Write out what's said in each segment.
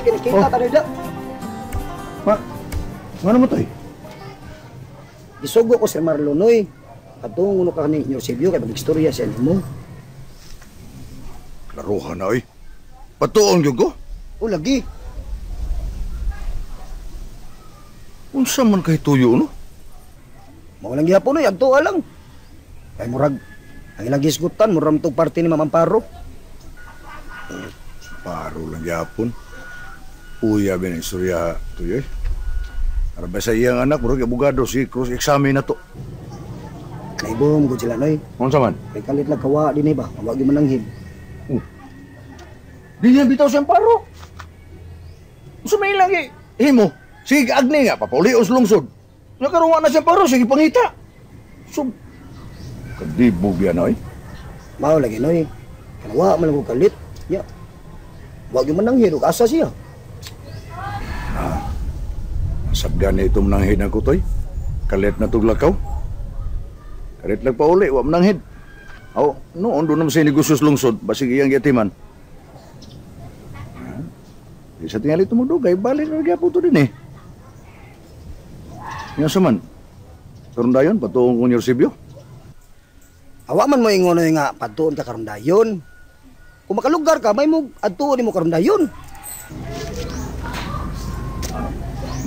Kinikita ta nila. Ma, ngano mo toy? Gisugo ko si Marlon oy. Katong uno ka ni Eusebio kay mag-istorya siya nimo. Klarohan na oy. Patuon gyud ko. O lagi. Unsa man kay tuyo no? Mao lang gihapon oy, adto lang. Kay murag ang ilang gisgutan murag tog parte ni Ma'am Amparo. Paro lang gihapon. Uya ben istorya tuyo. Arabay sa iyang anak murag abogado si cross examine na to. Naibom gud sila noy. Unsa man? Kay kalit lang kawa dinhi ba? Wa gyud mananghid. Di niya bitaw siyang paro. Unsa may ilang himo? Sige agni nga papaulios lungsod. Nakaruwa na siyang paro sige pangita. So kadibog yan oy. Mao lagi noy. Kanawa man lang kalit. Ya. Wa gyud mananghid og asa siya. Ah. Sabgan na itong mananghid ako toy. Kalit na tuglakaw. Kalit lang pauli, wa mananghid. Aw, noon doon naman sa negosyo sa lungsod, basig iyang yatiman. Ha? Di sa tingali tumudugay, balik na gyapon to din eh. Nga sa man, karon dayon, patuong kong Eusebio. Awa man mo ingon nga, patuon ka karon dayon. Kung makalugar ka, may mo adtuon nimo karon dayon.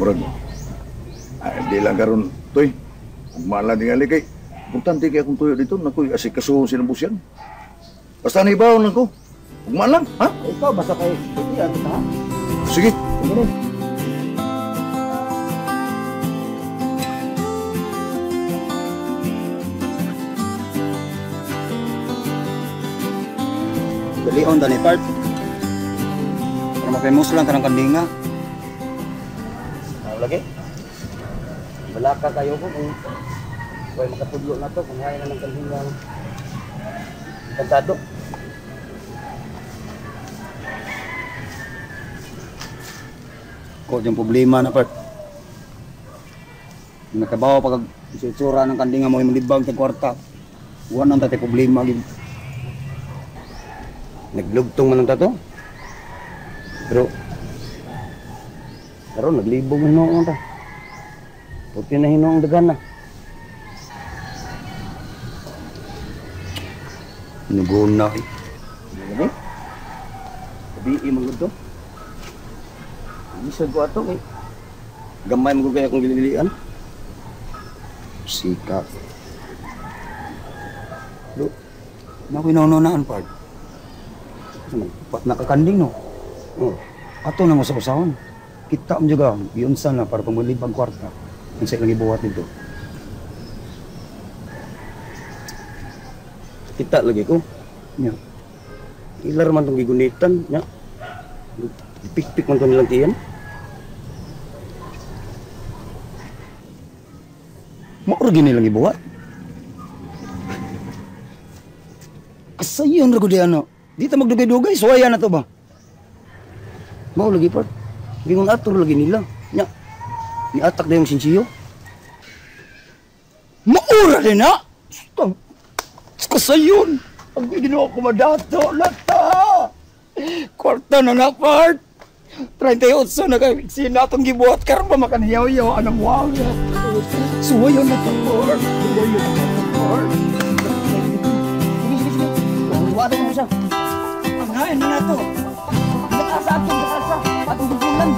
Murag, di lang karon toy. Ugma lang tingali kay importante kay akong tuyo dito, nakoy asikasuhon sinabusyan. Basta nibaw lang ko. Ugma lang, ha? Ikaw basta kay hindi ato ta. Sige. Sige. Dalion dani part. Para mapemos lang kanang kandinga. Ano lagi? Balaka kayo ko kung way makatudlo na to kung hain na ng kandinga. Kantado. Ko yung problema na part. Nakabaw pag itsura ng kandinga mo malibang tag kwarta. Wa nang tatay problema gid. Naglugtong man ang tato. Pero karon naglibog na hinuong ta. Puti na hinuong dagan na. Nuguna eh. Ano? Tabi man gud to. Bisag ko ato eh. Gamay man gud kay akong gililian. Sikap. Lo, nakoy naununaan part. Pat nakakanding no. Oh. Ato nang usa-usahon. Kita mo juga giunsa na para pamulibang kwarta. Unsa ilang gibuhat nito? Kita lagi ko. Nya. Ilar man tong gigunitan nya. Pikpik man to nilang tiyan. Mao ra gini lang gibuhat. Kasayon ra gud ano. Di ta magdugay-dugay, suwaya na to ba? Mao lagi part. Gingon ato lagi nila. Nya. Niatak na yung sinsiyo. Maura din na! Kasayon! Ang ginawa ko madato, lata! Kwarta na na part! 38 na kayo, sinatong gibuhat karon pa makaniyaw-yaw, anong wow na. Suwayon na to, part! Suwayon na to, part! Sige, sige, sige. Wala mo siya. Pangain na to. Nakasa ato, nakasa. Atong gugulan.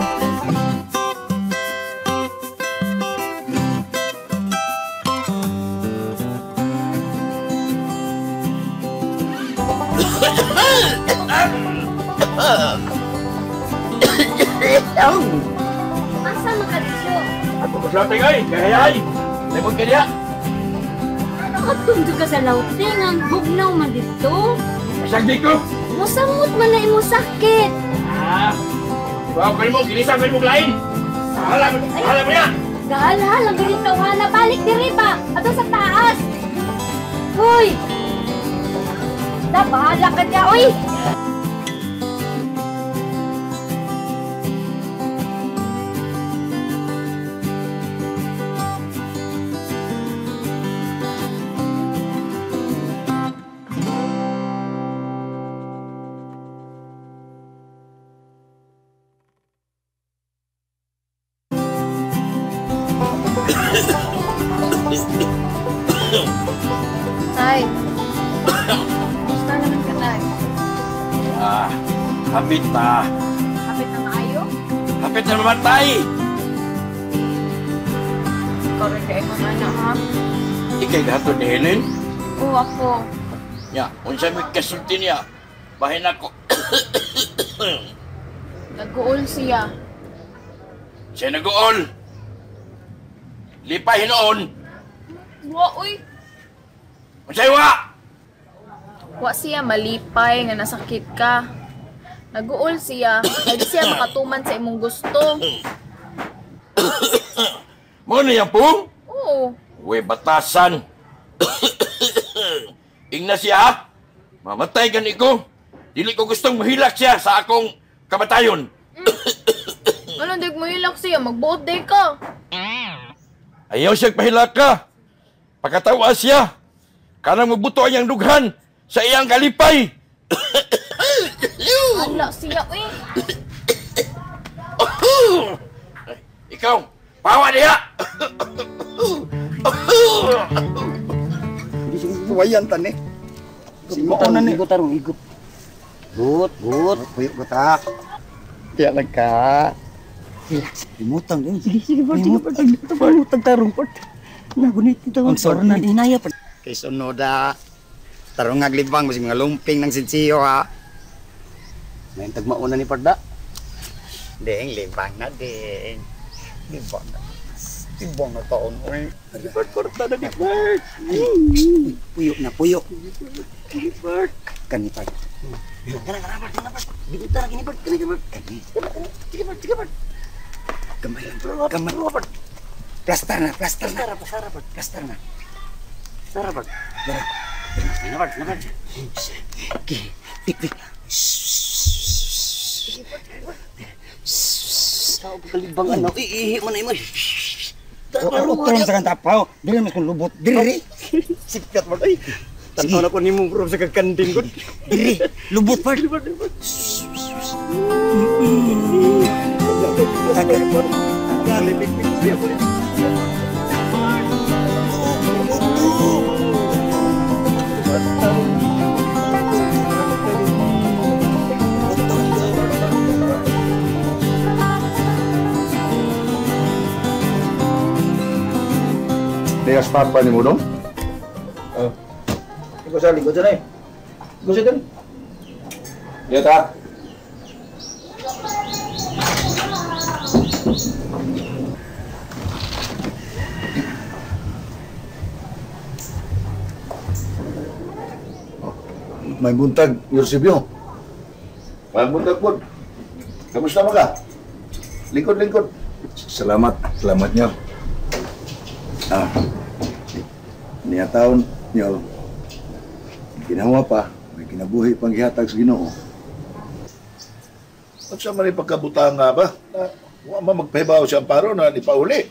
Asa makadisyo? Ato ko sa tingay, kayay. Libog ka niya. Ano ka tungdo ka sa lauting ang bugnaw man dito? Masagdi ko. Musamot man na imo sakit. Ah. Wow, kayo mo, gilisan kayo mo lain. Hala, hala mo niya. Gahalhal ang ganito, hala. Balik diri ba? Ato sa taas. Hoy! Da, bahala ka niya, oy! Tay. Gusto naman ka, Tay. Ah, hapit na. Hapit na maayo? Hapit na mamatay! Ikaw rin kayo mga anak, ha? Ika'y gahatod ni Helen? Oo, ako. Ya, unsa may kasulti niya? Bahin ako. Nag-uol siya. Siya nag-uol. Lipay hinoon. Wa, uy. Unsay wa? Wa siya malipay nga nasakit ka. Nag-uol siya. Hindi siya makatuman sa imong gusto. Mo na yan, Pong? Oo. Uy, batasan. Ingna siya, mamatay gani ko. Dili ko gustong mahilak siya sa akong kamatayon. Ano, di ko mahilak siya? Magbuot day ka. Ayaw siya pahilak ka. Pagkatawa siya. Kanang magbuto ang iyang dughan sa iyang kalipay. Ala siya, uy. Ikaw, pawa niya! Tuwayan tan eh. Si mao na ni. Igot tarong igot. Gut, gut. Puyo ko ta. Tiya lang ka. Relax. Imutang din. Sige, sige, Bart. Sige, Bart. Imutang tarong, Bart. Nagunit ito. Ang sorry na. Hinaya, Bart. Kay sunoda. Tarong aglibang masig mga lumping ng sinsiyo ha. May tagmauna ni Parda. Ding, libang na ding. Libang na. Libang na taon. Uy. Bart, korta na ni Bart. Puyo na, puyo. Bart. Kani, Bart. Kana, kana, Bart. Kana, Bart. Bigita na kini, Bart. Kani, Bart. Kani. Sige, Bart. Sige, Bart. Gamay lang, Bart. Gamay. Plastar na, plastar na. Plastar, Bart. Plastar na. Plastar, Bart. Dara. Na, Bart. Na, Bart. Okay. Pik, pik. Sao kalibang ano? Iihi mo na imo. Utrom sa kang tapaw. Dili mas kung lubot. Diri. Sikat mo. Ay. Tanaw na ko nimo bro sa kagkanding ko. Diri. Lubot part. Niya papa ni mo dong? Oh. Ikaw sa likod dyan eh. Ikaw sa dyan. Diyo ta. May buntag, Eusebio. May buntag po. Kamusta mo ka? Lingkod, lingkod. Salamat. Salamat niyo. Ah, niya taon niyo, ginawa pa, may kinabuhi pang gihatag sa Ginoo. At sa man pagkabutang nga ba? Na, wa man magpahibaw siya ang paro na ipauli.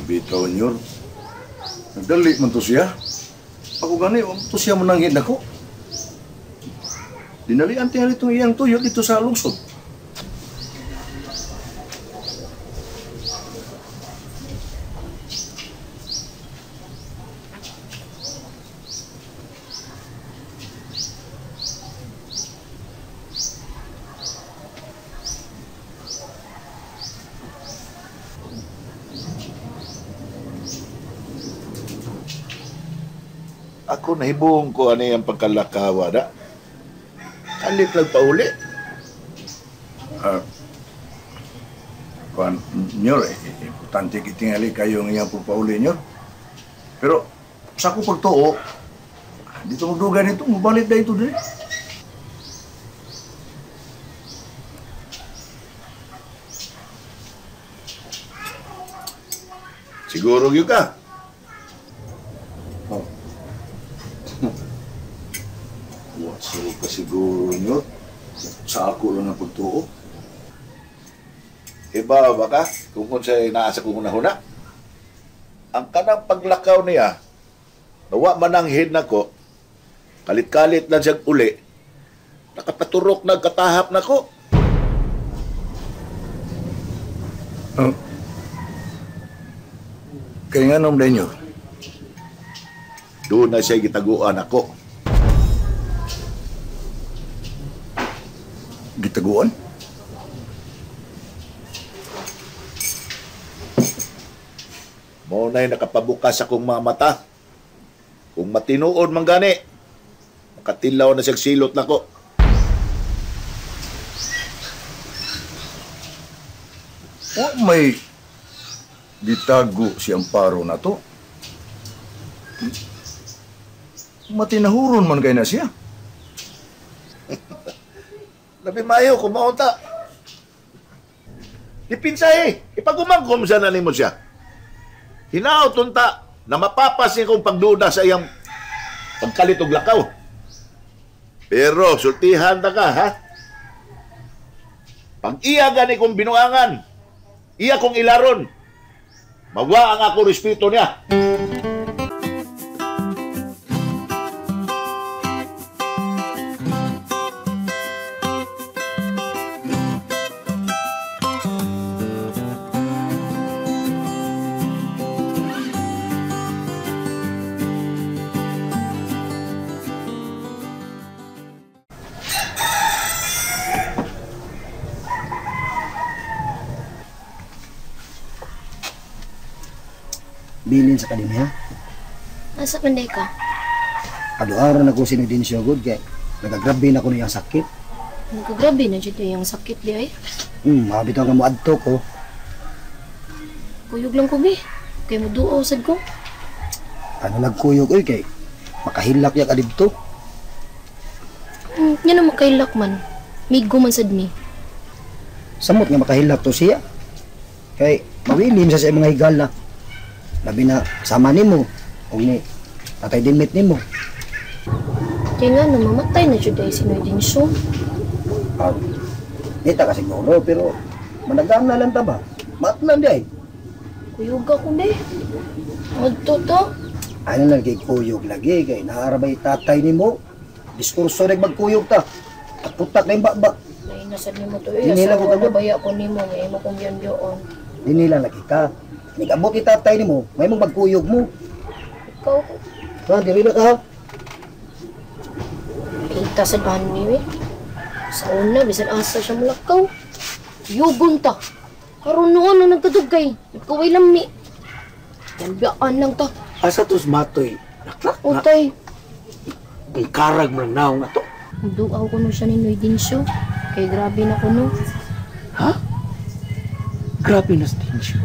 Bitaw niyo, nagdali man to siya. Ako gani, to siya mananghid ako. Dinalian tingali itong iyang tuyo dito sa lungsod. Ako nahibong ko ano yung pagkalakawa na. Kalit lang pauli. Kuan, nyor, importante kitingali kayo ng iyang pagpauli, nyor. Pero sa ako pagtuo, dito magduga nito, mabalik na ito din. Siguro yun ka. Oh. What's so kasiguro nyo? Sa ako lang ang pagtuo. Iba ba ka? Kung kung siya naasa kong unahuna. Ang kanang paglakaw niya, nawa mananghid nako, kalit-kalit lang siyang uli, nakapaturok nagkatahap nako. Kaya nga nung ninyo, Doon na siya gitaguan ako. Gitaguan? Mao na'y nakapabukas akong mga mata. Kung matinuod man gani, makatilaw na siyang silot nako. Wa may gitago si Amparo na to. Matinahuron man kay na siya. Labi mayo kung maunta. Dipinsahe, ipagumangkom siya na nimo siya. Hinaot unta na mapapas niya kong pagduda sa iyang pagkalit og lakaw. Pero sultihan ta ka, ha? Pag iya gani kong binuangan, iya kong ilaron, magwa ang ako respeto niya. Bilin sa kadim ha? Asa man day ka? Aduaran ako sinudin siya good kay nagagrabe na ko niyang sakit. Nagagrabe na jud niyang sakit di ay. Mabitaw nga moadto ko. Kuyog lang ko bi. Kay moduaw sad ko. Ano nagkuyog oy kay makahilak ya ka didto. Nya na makahilak man. Migo man sad mi. Samot nga makahilak to siya. Kay mawilim sa sa mga higala. Labi na sama nimo og ni Tatay Dimit nimo. Kaya nga namamatay na jud ay si Noy Dinsyo. Nita ka siguro pero managana lang ta ba? Matlan di ay. Kuyog ako di. Adto to. Ano lang kay kuyog lagi kay naarabay tatay nimo. Diskurso nag magkuyog ta. Putak na yung baba. Lain na sad nimo to eh. Dinhi lang ko kagod. Baya ko nimo nga imo kong biyon-biyon. Dinhi lang lagi ka. Nigabot ni tatay nimo, may mong magkuyog mo. Ikaw. Ha, diri na ka. Kita sa dani eh. Sa una, bisan asa siya mulakaw. Yugon ta. Karon noon ang nagkadugay. Nagkaway lami. Yan lang ta. Asa tos matoy? Naklak na. Utay. Ang karag mo ng naong ato. Duaw ko no siya ni Noy Dinsyo. Kay grabe na ko no. Ha? Grabe na sa Dinsyo.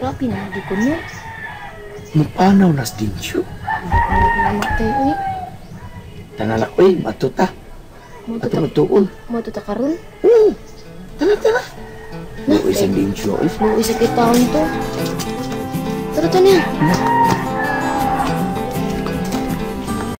Grabe na hindi ko no. Mupanaw na sa Dinsyo. Namatay uy. Tanalak uy, matuta. Matuta. Matuta karon? Oo. Tana, tana. Luwi sa Dinsyo uy. Luwi sa kitaon to. Tara, tana.